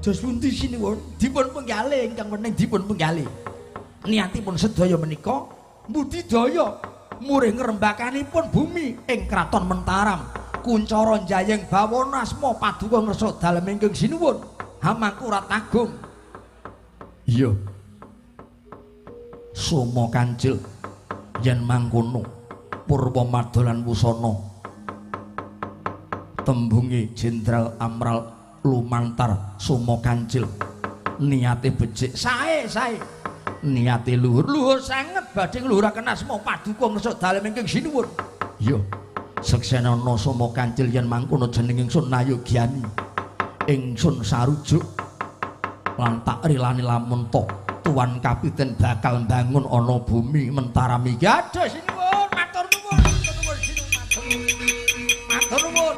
Jos pundi sinuwun? Dipun penggalih ingkang wening dipun penggalih. Niatipun sedaya menika mbudidaya murih ngrembakanipun bumi ing kraton Mentaram. Kuncara njayeng bawana asma paduka ngresa dalem ingkang sinuwun Hamangkurat Agung. Iya. Soma kancil yen mangkono purwa madolan wusana tembunge Jenderal Amral lumantar Soma kancil niate becik sae sae niate luhur luhur sanget badhe ngluhuraken asma paduka ngresa dalem ingkang sinuwun. Iya, seksenana Soma kancil yen mangkono jeneng ingsun Nayogyani, ingsun sarujuk lan tak rilani lamun to Tuan Kapiten bakal mbangun ana bumi Mentaram iki. Aduh sinuwun, matur nuwun, matur nuwun, matur nuwun.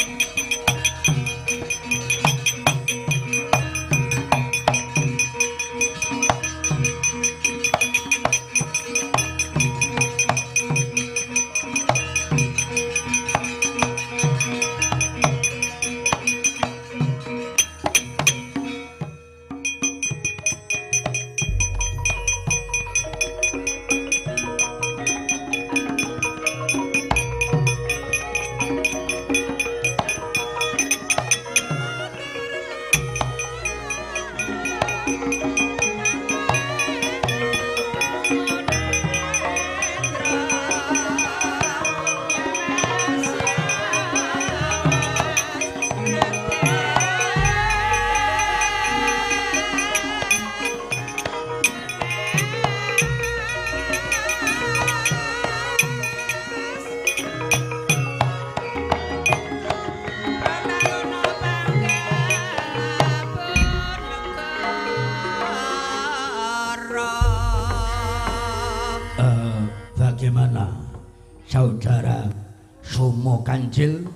Saudara Soma Kancil,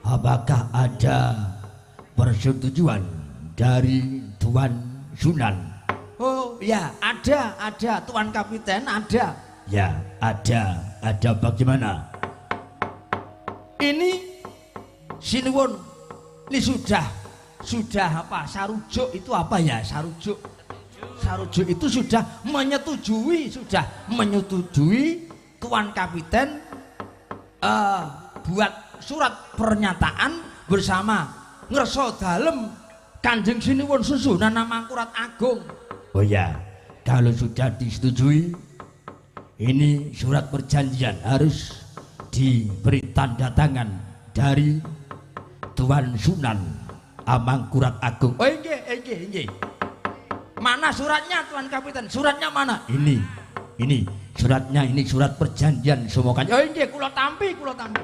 apakah ada persetujuan dari Tuan Sunan? Oh ya, ada, ada Tuan Kapiten, ada. Ya, ada, ada bagaimana? Ini sinuwun, ini sudah apa? Sarujuk itu apa ya? Sarujuk. Sarujuk itu sudah menyetujui, Tuan Kapiten buat surat pernyataan bersama ngerso dalem Kanjeng Sinuwun Susunan Mangkurat Agung. Oh ya, kalau sudah disetujui, ini surat perjanjian harus diberi tanda tangan dari Tuan Sunan Amangkurat Agung. Oh inggih, inggih, inggih. Mana suratnya Tuan Kapiten? Suratnya mana? Ini suratnya, ini surat perjanjian semua kan. Oh inggih, kula tampi, kula tampi.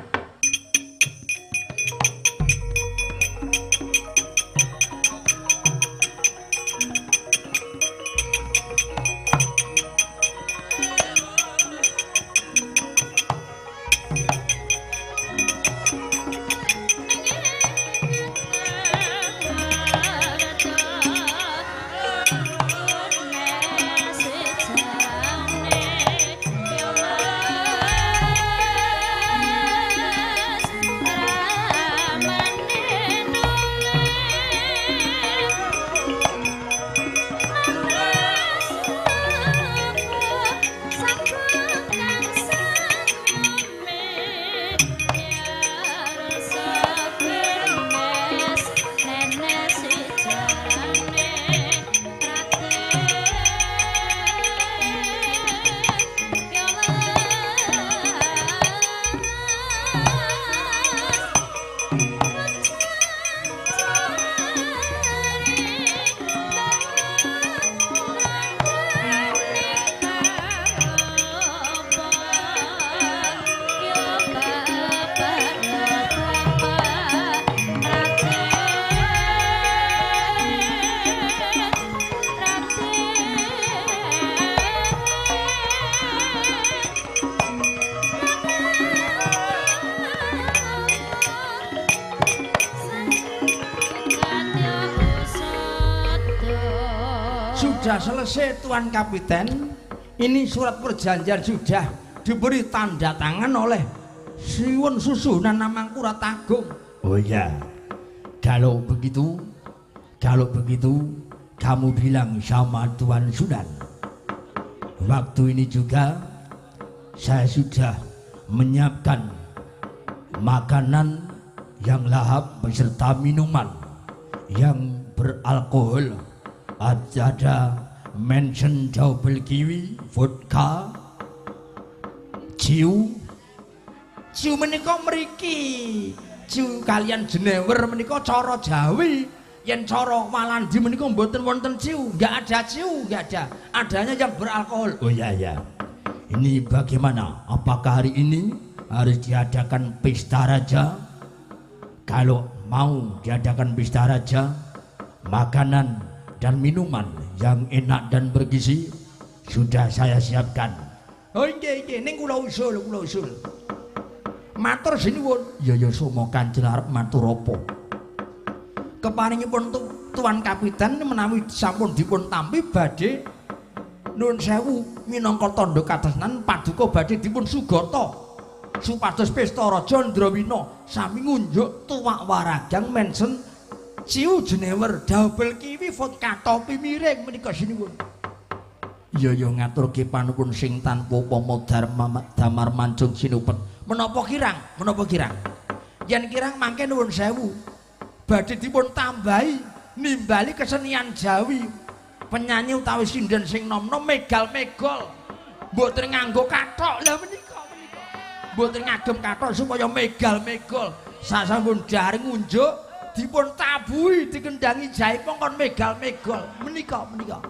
Sudah selesai Tuan Kapiten, ini surat perjanjian sudah diberi tanda tangan oleh Siwun Susunan Mangkurat Agung. Oh iya, kalau begitu Kamu bilang sama Tuan Sunan, waktu ini juga saya sudah menyiapkan makanan yang lahap beserta minuman yang beralkohol. Ada mention double kiwi, vodka, ciu. Ciu menika mriki, ciu kalian jenewer menika cara Jawi. Yen cara Walandi menika mboten wonten ciu, enggak ada ciu, enggak ada. Adanya yang beralkohol. Oh iya ya. Ini bagaimana? Apakah hari ini harus diadakan pesta raja? Kalau mau diadakan pesta raja, makanan dan minuman yang enak dan bergizi sudah saya siapkan. Oh nggih nggih, ning kula usul, kula usul. Matur sinuwun. Ya ya Somo Kancil arep matur apa? Keparingipun Tuan Kapiten menawi sampun dipun tampi badhe nuwun sewu minangka tandha katresnan paduka badhe dipun sugata supados pesta raja Ndrawina sami ngunjuk tuwak waragang mensen ciu jenewer double kiwi vodka topi miring menika sinuwun. Ya ya ngaturke panuwun sing tanpa upama dharma damar mancung sinupet. Menapa kirang? Menapa kirang? Yen kirang mangke nuwun sewu badhe dipun tambahi nimbali kesenian Jawi. Penyanyi utawi sinden sing nom-nom megal-megol mboten nganggo kathok. Lah menika menika mboten ngagem kathok supaya megal-megol. Sasampun daring ngunjuk dipun tabuhi dikendangi jaipong kon megal-megol menika menika.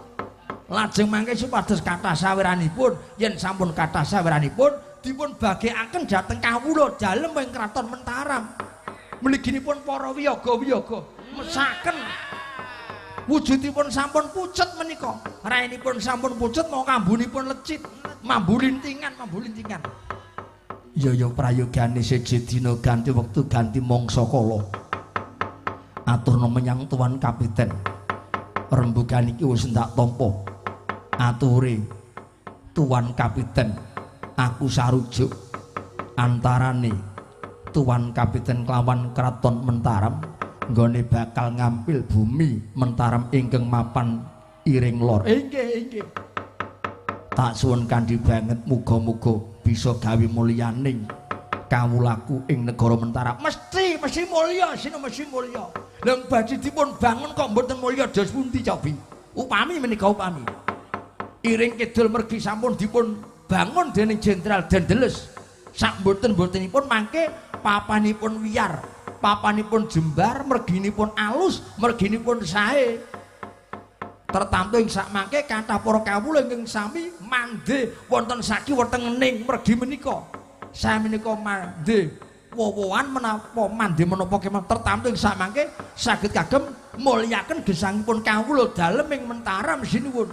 Lajeng mangke supados kathah sawiranipun, yen sampun kathah sawiranipun dipun bagekaken dhateng kawula dalem ing kraton Mentaram. Mliginipun para wiyaga-wiyaga mesaken wujudipun sampun pucet menika. Rainipun sampun pucet mau kambunipun lecit, mambu lintingan, mambu lintingan. Ya ya prayogane siji dina ganti wektu ganti mangsa kala. Aturna menyang Tuan Kapiten. Rembugan iki wis ndak tampa. Ature Tuan Kapiten, aku sarujuk antarane Tuan Kapiten kelawan Kraton Mentaram nggone bakal ngampil bumi Mentaram ingkang mapan iring lor. Inggih inggih. Tak suwun kandhi banget muga-muga bisa gawe mulyaning kawulaku ing negara Mentaram. Mesti mesti mulya, sino mesti mulya. Lha badhe dipun bangun kok mboten mulya dos pundi cobi? Upami menika upami. Iring kidul mergi sampun dipun bangun dening Jenderal Daendels. Sak mboten-mbotenipun mangke papanipun wiyar, papanipun jembar, merginipun alus, merginipun sae. Tertamtu ing sak mangke kathah para kawula ingkang sami mandhe wonten sakiwa tengening mergi menika. Sae menika mandhe wowoan menapa mandhe menapa kemawon tertamtu ing sak mangke saged kagem mulyaken gesangipun kawula dalem ing Mentaram sinuwun.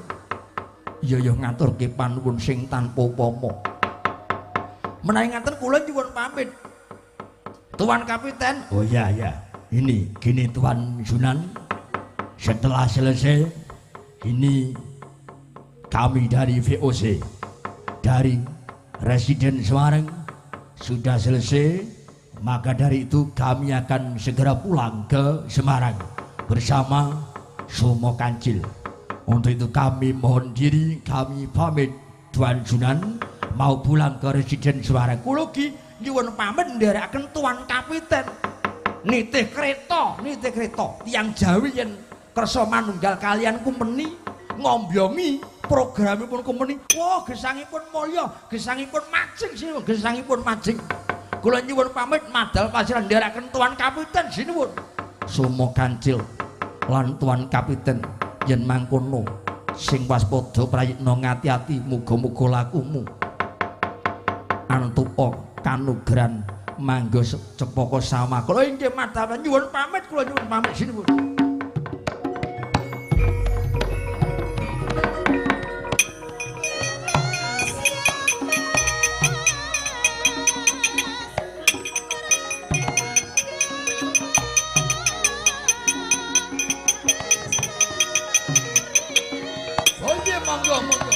Ya ya ngaturke panuwun sing tanpa upama. Menawi ngaten kula nyuwun pamit. Tuan Kapiten. Oh iya ya. Ini gini Tuan Sunan. Setelah selesai ini kami dari VOC dari Residen Semarang sudah selesai, maka dari itu kami akan segera pulang ke Semarang bersama Somo Kancil. Untuk itu kami mohon diri, kami pamit Tuan Sunan mau pulang ke Residen Semarang. Kula ugi nyuwun pamit nderekaken Tuan Kapiten. Nitih kereta, nitih kereta. Tiyang Jawi yen kersa manunggal kalian kumeni ngombyongi programipun kumeni. Wah, gesangipun mulya, gesangipun majeng sinuwun, gesangipun majeng. Kula nyuwun pamit madal pasiran nderekaken Tuan Kapiten sinuwun. Somo Kancil lan Tuan Kapiten yen mangkono sing waspada prayitna ngati-ati muga-muga lakumu antuka kanugrahan mangga cepaka samakala. Inggih madal nyuwun pamit, kula nyuwun pamit sinuwun. Monggo monggo.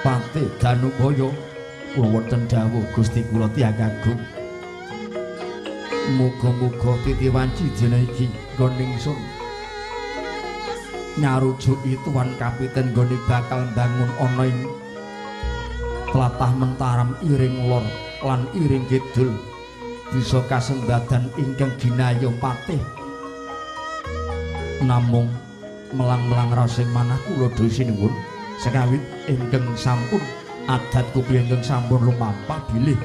Patih Danubaya, kula wonten dawuh Gusti kula tiyang agung. Muga-muga titi wanci dina iki nggon ingsun nyarujuki Tuan Kapiten nggone bakal mbangun ana ing tlatah Mentaram iring lor lan iring kidul bisa kasembadan ingkang ginayuh patih. Namung melang-melang rasing manah kula dosinuwun sekawit ingkang sampun adat kupi ingkang sampun lumampah bilih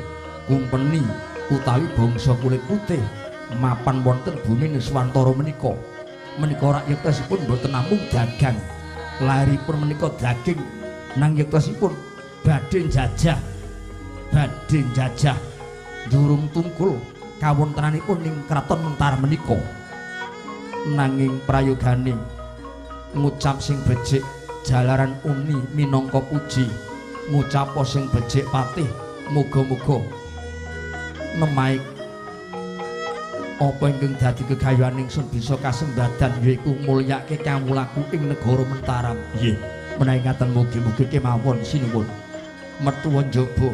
kumpeni utawi bangsa kulit putih mapan wonten bumi Nuswantara menika. Menika rakyatipun boten namung dagang, lairipun menika daging nang yektosipun badhe njajah, badhe njajah jurung tungkul kawontenanipun ing kraton Mentaram menika. Nanging prayogane ngucap sing becik jalaran uni minangka puji, ngucapa sing becik patih muga-muga nemaik apa ingkang dadi kegayuhan ingsun bisa kasembadan yaiku mulyake kawulaku ing negara Mentaram. Nggih, menawi ngaten mugi-mugi kemawon sinuwun. Metu njaba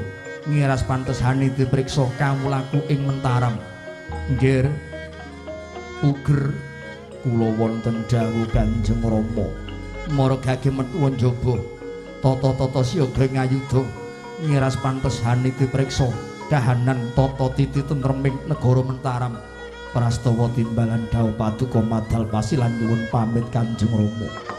ngiras pantesane dipriksa kawulaku ing Mentaram. Nggih, uger kula wonten dawuh Kanjeng Rama. Maragake metu njaba tata-tata siaga ing ayudha ngiras pantesane dipriksa kahanan tata titi tentreming negara Mentaram. Prastawa timbalan dawuh paduka madal pasilan nyuwun pamit Kanjeng Rama.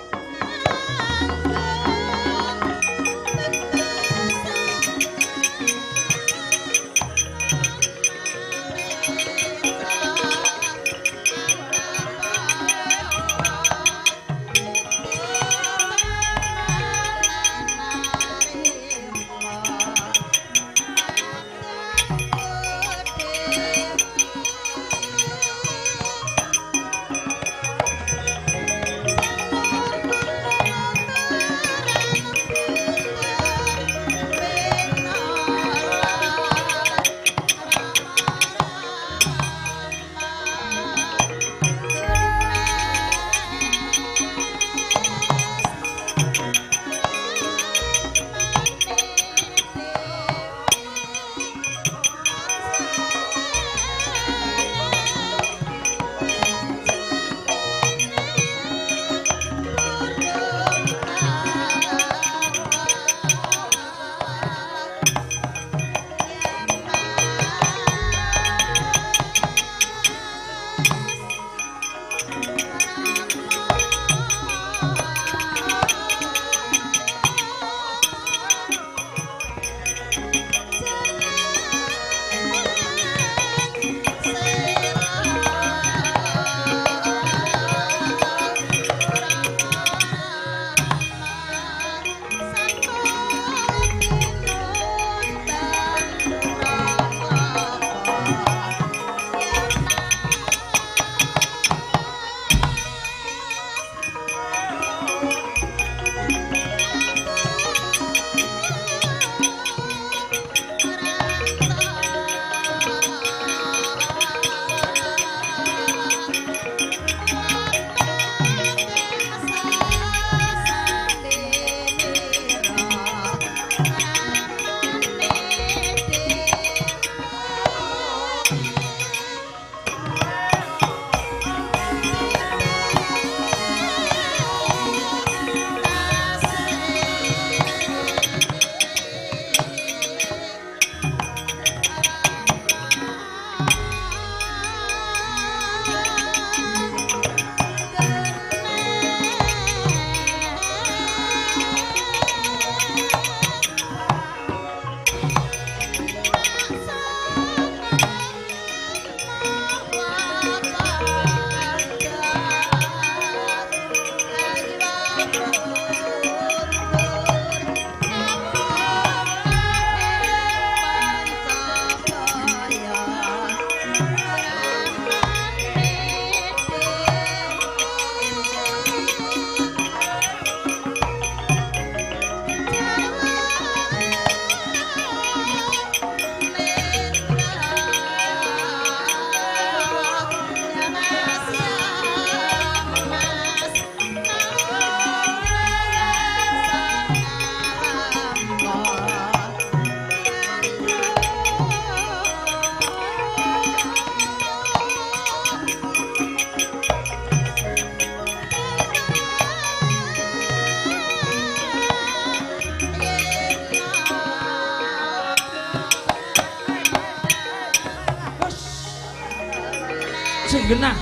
sing genah.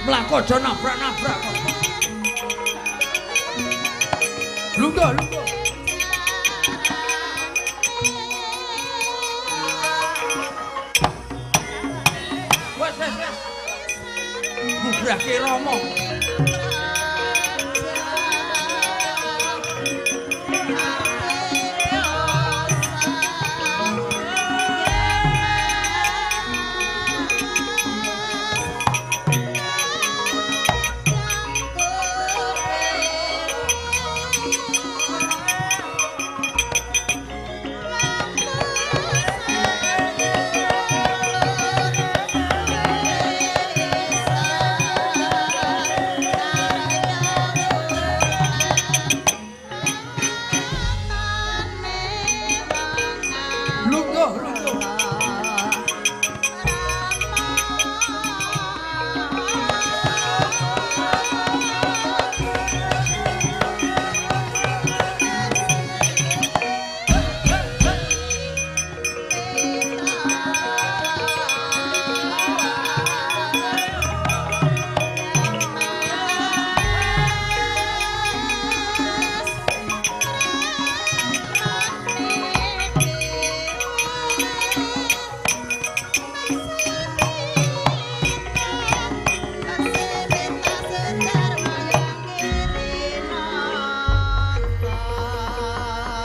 Mlaku aja nabrak-nabrak kok. Lungguh, lungguh. Wes, wes, wes. Bubrake Rama.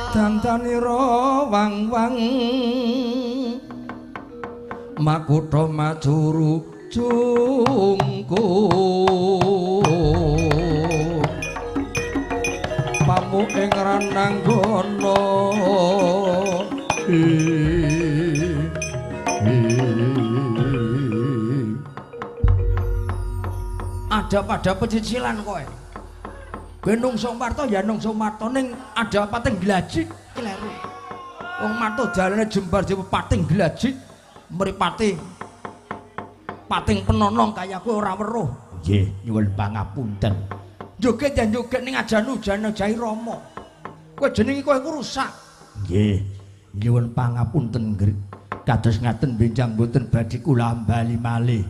Dandanira wang-wang makutha majuru jungku pamu ing rananggana. Ada pada pecicilan kowe. Kowe nungso Marto ya nungso Marto ning ada pating glajik kleru. Wong Marto dalane jembar jembar pating glajik mripate pating penonong kaya kowe ora weruh. Nggih, nyuwun pangapunten. Joget ya joget ning ajan ujan jahi Rama. Kowe jenenge kowe iku rusak. Nggih, nyuwun pangapunten kados ngaten benjang mboten badhe kula ambali malih.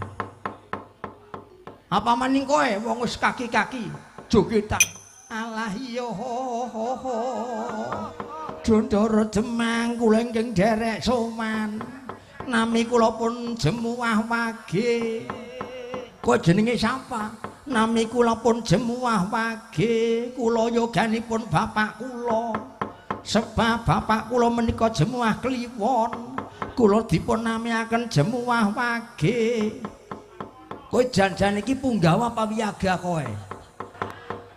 Apa maning kowe wong wis kaki-kaki jogetan. Alah iya ho ho ho. Dondoro Demang kula ingkang nderek sowan. Nami kula pun Jemuah Wage. Kowe jenenge sapa? Nami kula pun Jemuah Wage. Kula yoganipun bapak kula. Sebab bapak kula menika Jemuah Kliwon. Kula dipun namiaken Jemuah Wage. Kowe jan-jan iki punggawa apa wiyaga kowe?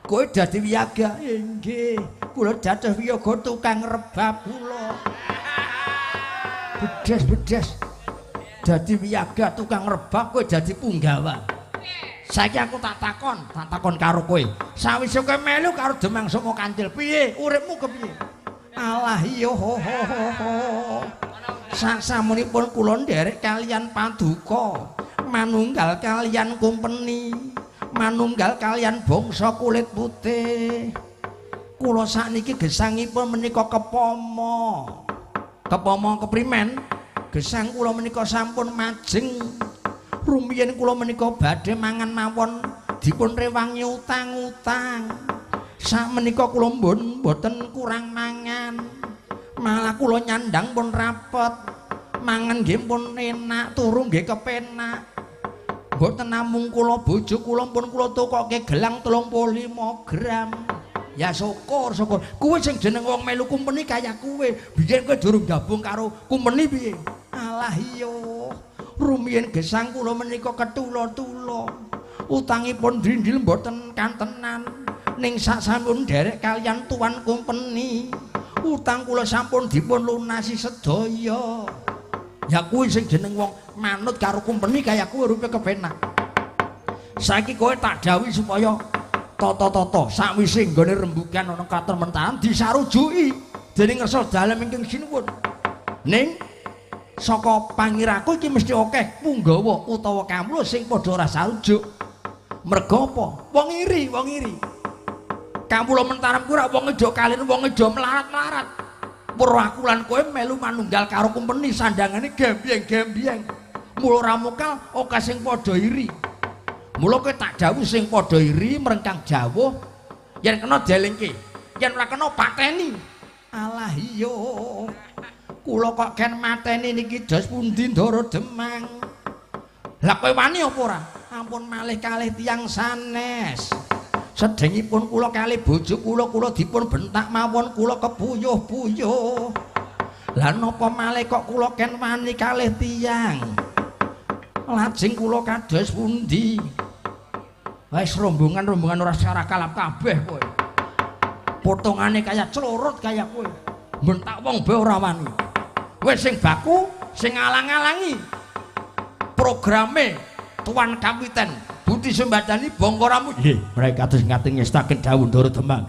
Kowe dadi wiyaga? Inggih, kula dados wiyaga tukang rebab kula. Bedes-bedes. Dadi wiyaga tukang rebab kowe dadi punggawa. Saiki aku tak takon karo kowe. Sawise kowe melu karo Demang Soma Kancil, piye uripmu kepiye? Alah iya ho ho ho. Sasampunipun kula nderek kaliyan paduka, manunggal kaliyan kumpeni, manunggal kaliyan bangsa kulit putih. Kula sakniki gesangipun menika kepomo. Kepomo keprimen? Gesang kula menika sampun majeng. Rumiyin kula menika badhe mangan mawon dipun rewangi utang-utang. Sakmenika kula mboten kurang mangan. Malah kula nyandang pun rapet. Mangan nggih pun enak, turu nggih kepenak. Mboten namung kula bojo kula pun kula tukoke gelang 35 gram. Ya syukur, syukur. Kuwi sing jeneng wong melu kumpeni kaya kuwe. Biyen kowe durung gabung karo kumpeni piye? Alah iya. Rumiyin gesang kula menika ketula-tula. Utangipun drindil mboten kantenan. Ning sasampun nderek kaliyan tuan kumpeni, utang kula sampun dipun lunasi sedaya. Ya kuwi sing jeneng wong manut karo kumpeni kaya kuwi uripe kepenak. Saiki kowe tak dawuhi supaya tata-tata sakwise nggone rembugan ana kraton Mentahan disarujuki dening ngersa dalem ingkang sinuwun. Ning saka pangiraku iki mesti akeh punggawa utawa kawula sing padha ora sarujuk. Merga apa? Wong iri, wong iri. Kawula Mentahan kuwi ora wong ejo kalian wong ejo melarat-melarat. Weruh aku lan kowe melu manunggal karo kumpeni sandangane gembyeng-gembyeng. Mula ora mokal akeh sing padha iri. Mula kowe tak dawuh sing padha iri mrengkang jawuh, yen kena dielingke, yen ora kena pateni. Alah iya. Kula kok ken mateni niki dos pundi Ndara Demang? Lah kowe wani apa ora? Ampun malih kalih tiyang sanes. Sedengipun kula kalih bojo kula, kula dipun bentak mawon kula kepuyuh-puyuh. Lah napa malih kok kula ken wani kalih tiyang? Lajeng kula kados pundi? Wis rombongan-rombongan ora secara kalap kabeh kowe. Potongane kaya celurut kaya kowe. Bentak wong bae ora wani. Wis sing baku, sing ngalang-alangi programe Tuan Kapiten Budi Sembadani Bongkoramu. Nggih, mereka kados ngaten ngestaken dawuh Ndara Demang.